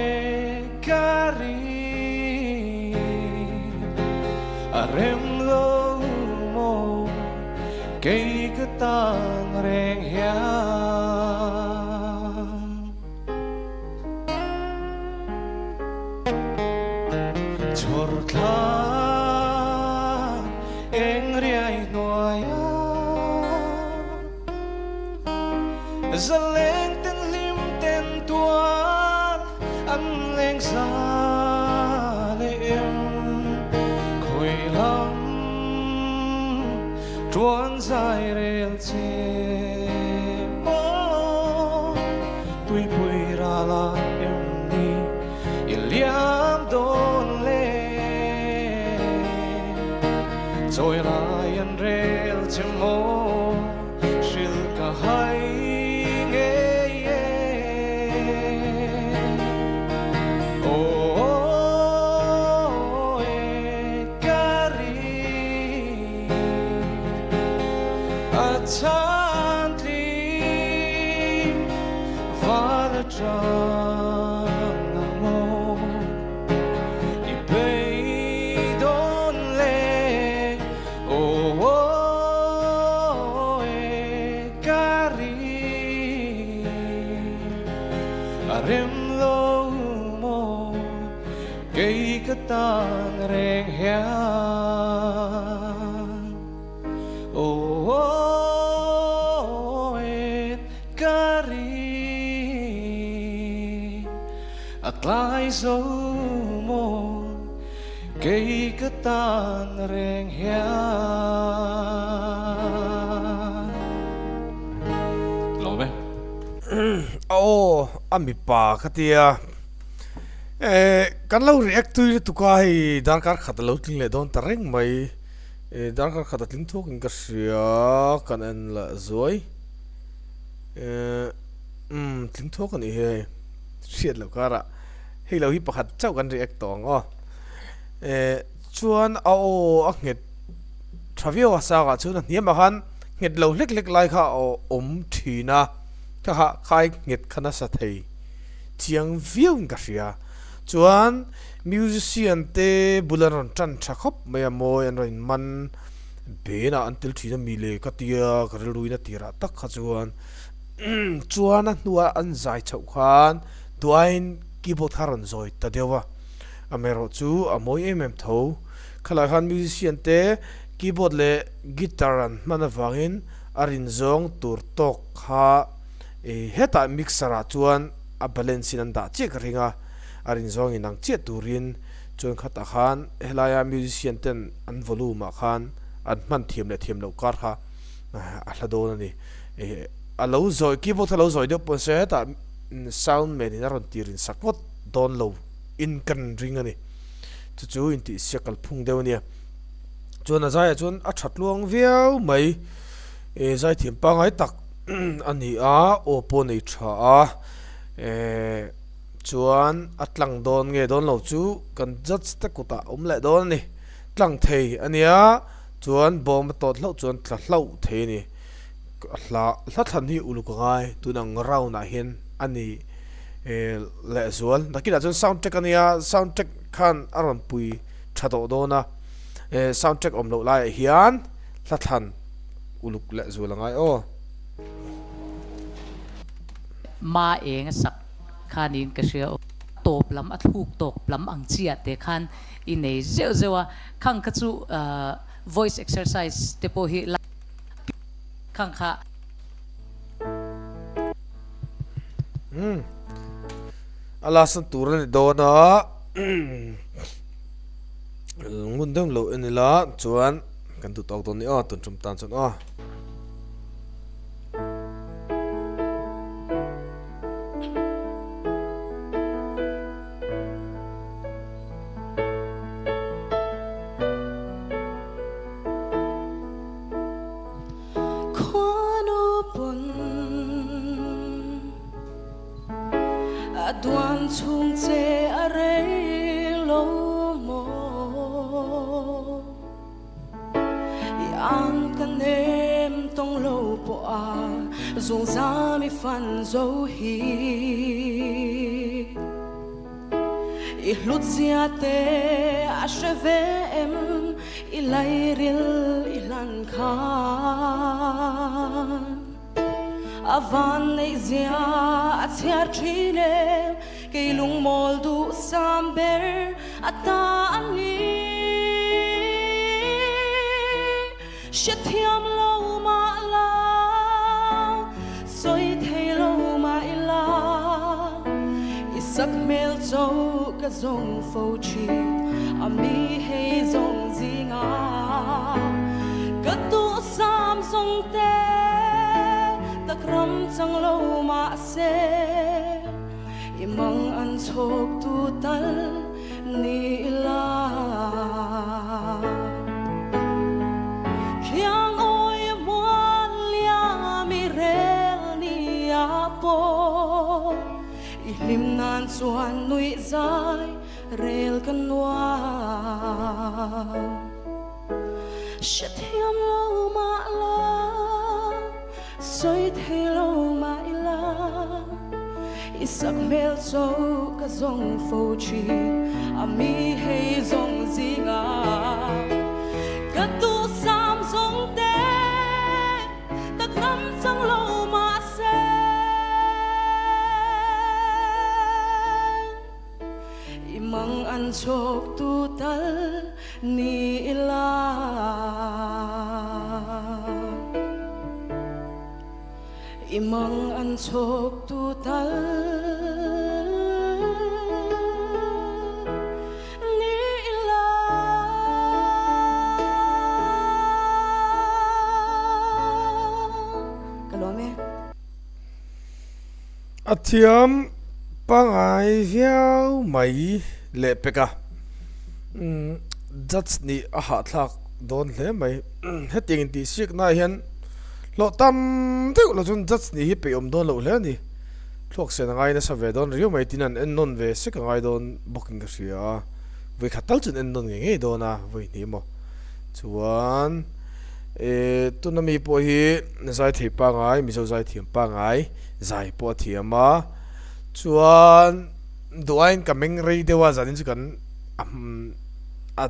S4: ka ring a rem lo maw kei ka tan reng hian. Chhawr thla eng riai hnuaia Zaleng ten hlim ten tual an leng za leh em Khawi lam tuan zai rel che maw Tuipui rala em ni i liam dawn le Chawi lai an rel che maw hril ka hai ngei e Aw e ka ring a chan tling val atang ang maw i beidawn le aw e ka ring a rem lo maw kei ka tan reng hian aw e ka ring a tlai zo maw kei ka tan reng hian. Lawm e.
S3: Aw a mipa ka tia eh kan lo react tui lutuk a hei darkar khat a lo tling leh dawn ta reng mai eh darkar khat a tling thuak in ka hria kan en lah zuai. Ehh umm tling thuak a nih hi hei hriat loh karah hei lo hi pakhat chauh kan react tawh ang aw ehh chuan a aw a nghet tha viau a sangah chuan a hniamah khan nghet lo hlek hlek lai kha a awm thin a ka hah khai nghet kha nasa thei chiang viau in ka hria chuan musician te bul an rawn tan tha khawp mai a mawi an rawn in man. Benah an tel thin a mi le ka tia ka rilruin a tirah tak kha chuan chuan a hnua an zai chhoh khan duain keyboard kha a rawn zawi ta deuh a, amaherawh chu a mawi em em tho. Khalai khan musician te keyboard leh guitar an hman avangin a rin zawng tur tawk kha hetah mixer ah chuan. a balance in an dah chiah ka ring a, a rin zawng in ang chiah turin chuan khatah khan helaia musician ten an volume ah khan an hman thiam leh thiam loh kar kha a hla dawn a ni. A lo zawi keyboard kha lo zawi deuh pawh se hetah sound man in a rawn tir in sak ngawt dawn lo in kan ring a ni. Chu chu intihsiak kalphung deuh a nia. Chuan a zaiah chuan a tha tluang viau mai. E zaithiam pangngai tak a ni a, aw pawh nei tha a. E chuan a tlang dawn nge dawn lo chu kan judge te kutah awm leh dawn a ni. Tlang thei a nia, chuan bawm a tawt hlauh chuan tla hlauh thei a ni. Hla hla thlan hi uluk a ngai tun ang round ah hian a ni e lehzual. Nakinah chuan sound track a nia, sound track khan a rawn pui tha tawh dawn a e sound track awm loh laiah hian hla thlan uluk leh zual a ngai aw.
S7: Ma eng a sak khanin ka hria aw. Tawp lam a thluk tawp lam ang chiah te khan i nei zeuh zeuh a, khang kha chu voice exercise te pawh hi la khang kha.
S3: Umm a last na tur a ni dawn a. Ngun deuh lo en ila chuan kan duh tawk dawn ni aw tun tum tan chuan aw.
S5: A duan chhung che a rei lo maw? I ang ka nem tawng lo pawh a zungzam i fan zo hi. I hlut zia te a hre ve em i lairil i hlan khan. A van neih zia a chhiar thin em, kei lungmawl duh sam ber a ta a ni. Hrethiam lo mah la, sawi thei lo mah ila, i sak hmel cho ka zawng fo thin a mi hei zawng zingah ka duh sam zawng te tak ram chang lo mah se i mang an chhawk tu tal ni ila. Khiang awi mual liam i rel ni a pawh i hlim nan chuan nuih zai rel ka nuam. Hrethiam lo mah la, sawi thei lo mah ila, i sak hmel cho ka zawng fo thin a mi hei zawng zingah ka duhsam zawng te tak ram chang lo mah se. I mang an chhawk tu tal ni ila. I mang an chhawk tu tal ni ila. Ka lawm e.
S3: A thiam pangai viau mai leh pek a, judge nih a hahthlak dawn hle mai. Hetiang intihsiaknaah hian hlawh tam deuh lo chuan judge nih hi peihawm dawn loh hle a ni. Thluak sen a ngai nasa ve dawn riau mai tin an en nawn ve sek a ngai dawn bawkin ka hria a, vawi khat tal chuan en nawn ngei ngei dawn a, vawi hnih emaw chuan eh tuna mi pawh hi zaithei pangai Mizo zaithiam pangai. Zai pawh a thiam a, chuan duhaiin ka meng rei deuh a, zanin chu kan a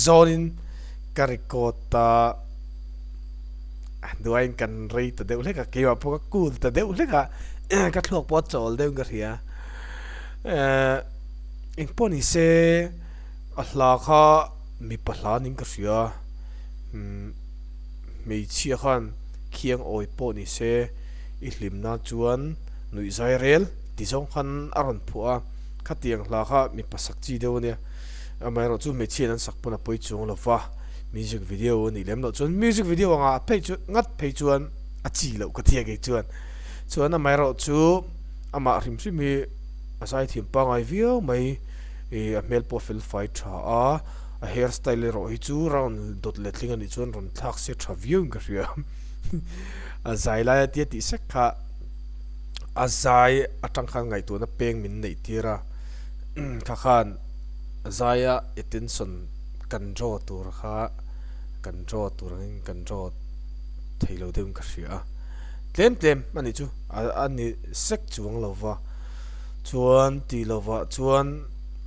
S3: zawnin ka record a, duhaiin kan rei ta deuh hlek a, keimah pawh ka cool ta deuh hlek a, ka thluak pawh a chawl deuhin ka hria. Engpawh ni se a hla kha mipa hla niin ka hria, Ti zawng khan a rawn phuah a, khatiang hla kha mipa sak chi deuh a nia. Amaherawh chu hmeichhiain an sak pawn a pawi chuang lo va, music video a nih lem loh chuan music video anga phei chu ngat phei chuan a chi loh ka tia kei chuan. Chuan amaherawh chu amah hrim hrim hi a zaithiam pangngai viau mai, ih a hmel pawh a fel fai tha a, a hair style erawh hi chu round dawt leh tling a nih chuan rawn thlak se tha viau in ka hria. A zai lai a tia tih sek kha. A zai atang khan ngaihtuahna peng min neih tir a, kha khan zaia attention kan draw tur kha kan draw tur angin kan draw thei lo deuhin ka hria a, tlem tlem a nih chu a ni sek chuang lo va, chuan tih lovah chuan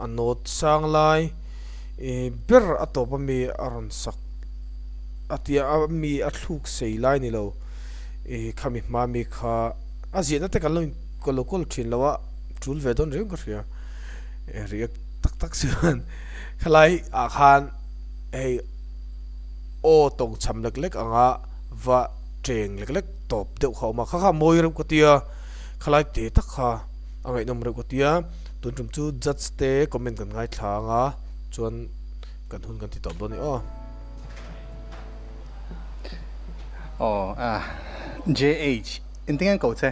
S3: a note sang lai ber a tawp ami a rawn sak a tia a mi a thluk sei lai ni lo. I khami hma mi kha a ziahna te kan lo in ka lo kawl thin lo a tul ve dawn riau ka hria react tak tak chuan khalai ah khan hei aw tawng cham lek lek anga va cheng lek lek tawp deuh kha a awm a kha kha mawi reuh ka tia khalai te tak kha a ngaihnawm reuh ka tia tun tum chu judge te comment kan ngaithla anga chuan kan hun kan ti tawp dawn a ni aw.
S2: Aw ah JH engtin nge an koh che?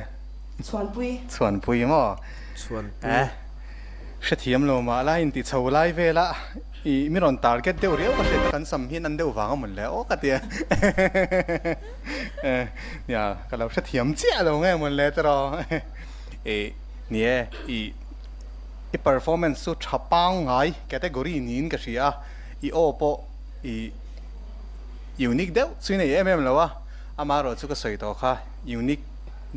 S5: Chhuanpui.
S2: Chhuanpui maw?
S3: Chhuanpui.
S2: Eh hrethiam lo mah la inti chho lai vel a i mi rawn target deuh riau ka hriat a kan sam hian an deuh vang a mawn le aw ka tia eh nia ka lo hrethiam chiah lo nge mawn le tiraw eh ni e i i performance chu tha pangngai category niin ka hria a i aw pawh I unique deuh chu i nei em em lo a, amaherawh chu ka sawi tawh kha unique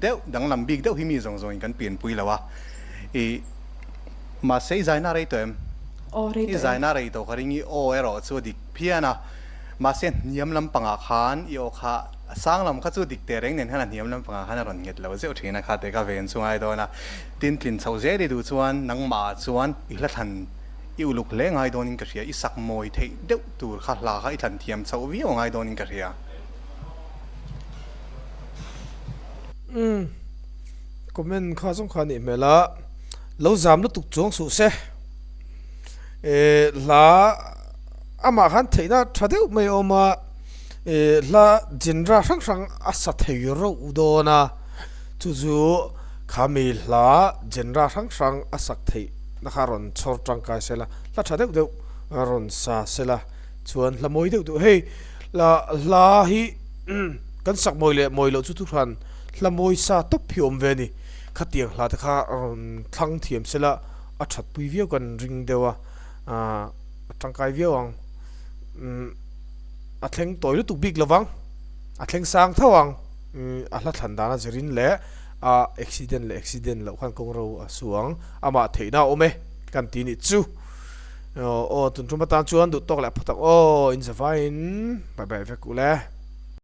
S2: deuh danglam bik deuh hi mi zawng zawngin kan pianpui lo a, i mahse i zaina rei tawh em?
S5: Aw rei
S2: I
S5: tawh em?
S2: zaina rei tawh ka ring i aw erawh chu a dik phian a, mahse hniam lampangah khan i aw kha a sang lam kha chu dik teh reng nen khan a hniam lampangah khan a rawn nghet lo zeuh thin a kha teh ka ven chu ngai dawn a, tin tlin chhoh zel i duh chuan nangmah chuan i hla thlan I uluk hle ngai dawnin ka hria, i sak mawi theih deuh tur kha hla kha i thlan thiam chhoh viau ngai dawnin ka hria.
S3: Umm comment kha zawng kha a nih hmel a, lo zam lutuk chuang suh se. Eh hla amah khan theihna tha deuh mai a awm a, eh hla genre hrang hrang a sa thei reuh dawn a, chu chu khami hla genre hrang hrang a sak theih. Na kha rawn chhawr tangkai se la, hla tha deuh deuh rawn sa se la, chuan hla mawi deuh deuh hei la hla hi kan sak mawi leh mawi loh chu thu hran hla mawi sa tawp hi awm ve a ni. Khatiang hla te kha rawn thlang thiam se la a that pui viau kan ring deuh a, a tangkai viau ang. A thleng tawi lutuk bik lovang, a thleng sang tho ang, a hla thlan dan a zirin leh a accident leh accident loh khan kawng ro a su ang amah theihna a awm e kan ti nih chu aw tun tum atan chuan duh tawk leh phawt ang aw in zavaiin bye bye vek u le.